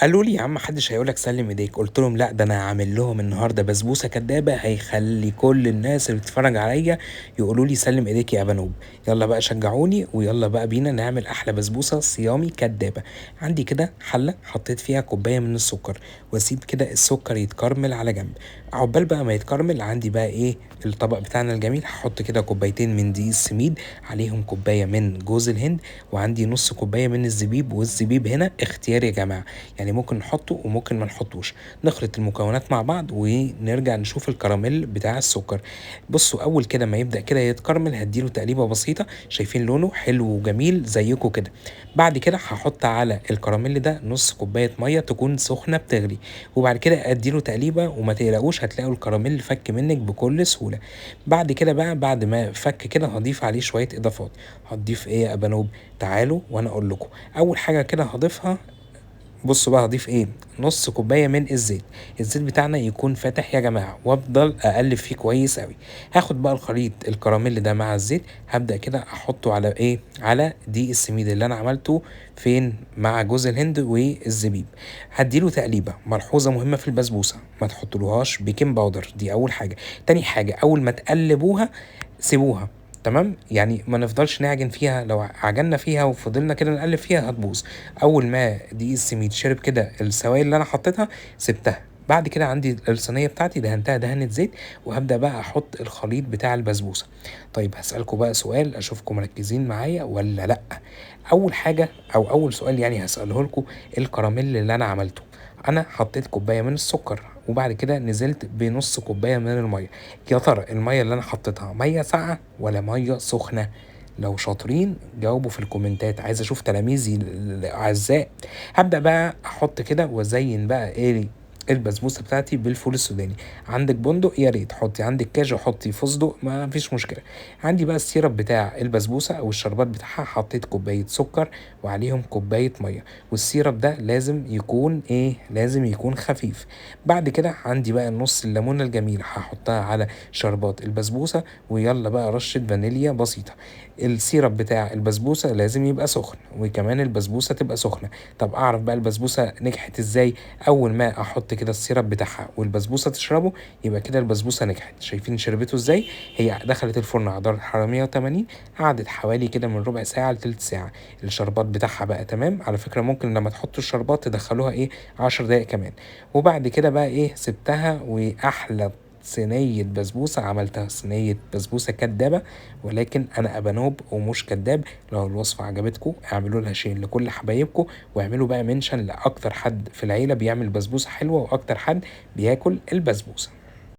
قالوا لي يا عم محدش هيقولك سلم ايديك. قلت لهم لا، ده انا هعمل لهم النهارده بسبوسه كدابه هيخلي كل الناس اللي بتتفرج عليا يقولوا لي سلم ايديك يا بنوب. يلا بقى شجعوني، ويلا بقى بينا نعمل احلى بسبوسه صيامي كدابه. عندي كده حله حطيت فيها كوباية من السكر، واسيب كده السكر يتكرمل على جنب. عقبال بقى ما يتكرمل عندي بقى ايه الطبق بتاعنا الجميل. هحط كده كوبايتين من دقيق السميد، عليهم كوباية من جوز الهند، وعندي نص كوباية من الزبيب. والزبيب هنا اختياري يا جماعة، يعني ممكن نحطه وممكن ما نحطوش. نخلط المكونات مع بعض ونرجع نشوف الكراميل بتاع السكر. بصوا اول كده ما يبدا كده يتكرمل هديله تقليبه بسيطة، شايفين لونه حلو وجميل زيكم كده. بعد كده هحط على الكراميل ده نص كوباية مية تكون سخنة بتغلي، وبعد كده اديله تقليبه، وما تقلقوش هتلاقوا الكراميل فك منك بكل سهولة. بعد كده بقى بعد ما فك كده هضيف عليه شوية اضافات. هتضيف ايه يا ابانوب؟ تعالوا وانا اقول لكم. اول حاجة كده هضيفها، بصوا بقى هضيف ايه، نص كوباية من الزيت. الزيت بتاعنا يكون فاتح يا جماعة، وافضل اقلب فيه كويس قوي. هاخد بقى الخليط الكراميل ده مع الزيت، هبدا كده احطه على ايه، على دقيق السميد اللي انا عملته فين مع جوز الهند والزبيب. هديله تقليبه. ملحوظة مهمة في البسبوسه، ما تحطلوهاش baking powder، دي اول حاجة. تاني حاجة، اول ما تقلبوها سيبوها، تمام؟ يعني ما نفضلش نعجن فيها، لو عجنا فيها وفضلنا كده نقلب فيها هتبوظ. اول ما دقيق السميد شرب كده السوائل اللي انا حطيتها سبتها. بعد كده عندي الصينية بتاعتي دهنتها دهنة زيت، وهبدا بقى احط الخليط بتاع البسبوسه. طيب هسالكم بقى سؤال، اشوفكم مركزين معايا ولا لا. اول حاجة او اول سؤال يعني هساله لكم، الكراميل اللي انا عملته، انا حطيت كوباية من السكر وبعد كده نزلت بنص كوباية من المية. يا ترى المية اللي انا حطيتها مية ساقعه ولا مية سخنة؟ لو شاطرين جاوبوا في الكومنتات، عايز اشوف تلاميذي الاعزاء. هبدا بقى احط كده وازين بقى ايه البسبوسه بتاعتي بالفول السوداني. عندك بندق يا ريت حطي، عندك كاجو حطي، فستق ما فيش مشكلة. عندي بقى ال syrup بتاع البسبوسه او الشربات بتاعها، حطيت كوباية سكر وعليهم كوباية مية، وال syrup ده لازم يكون ايه، لازم يكون خفيف. بعد كده عندي بقى نص الليمونه الجميلة هحطها على شربات البسبوسه، ويلا بقى رشه فانيليا بسيطة. ال syrup بتاع البسبوسه لازم يبقى سخن، وكمان البسبوسه تبقى سخنة. طب اعرف بقى البسبوسه نجحت ازاي؟ اول ما احط كده ال syrup بتاعها والبسبوسه تشربه، يبقى كده البسبوسه نجحت. شايفين شربته ازاي؟ هي دخلت الفرن على درجه حرارة 180، قعدت حوالي كده من ربع ساعة لتلت ساعة. الشربات بتاعها بقى تمام. على فكرة ممكن لما تحطوا الشربات تدخلوها ايه 10 دقايق كمان. وبعد كده بقى ايه سبتها، واحلى صينية بسبوسة عملتها، صينية بسبوسة كدابة، ولكن أنا أبانوب ومش كداب. لو الوصفة عجبتكم اعملوا لها share لكل حبايبكم، واعملوا بقى mention لأكتر حد في العيلة بيعمل بسبوسة حلوة وأكتر حد بياكل البسبوسة.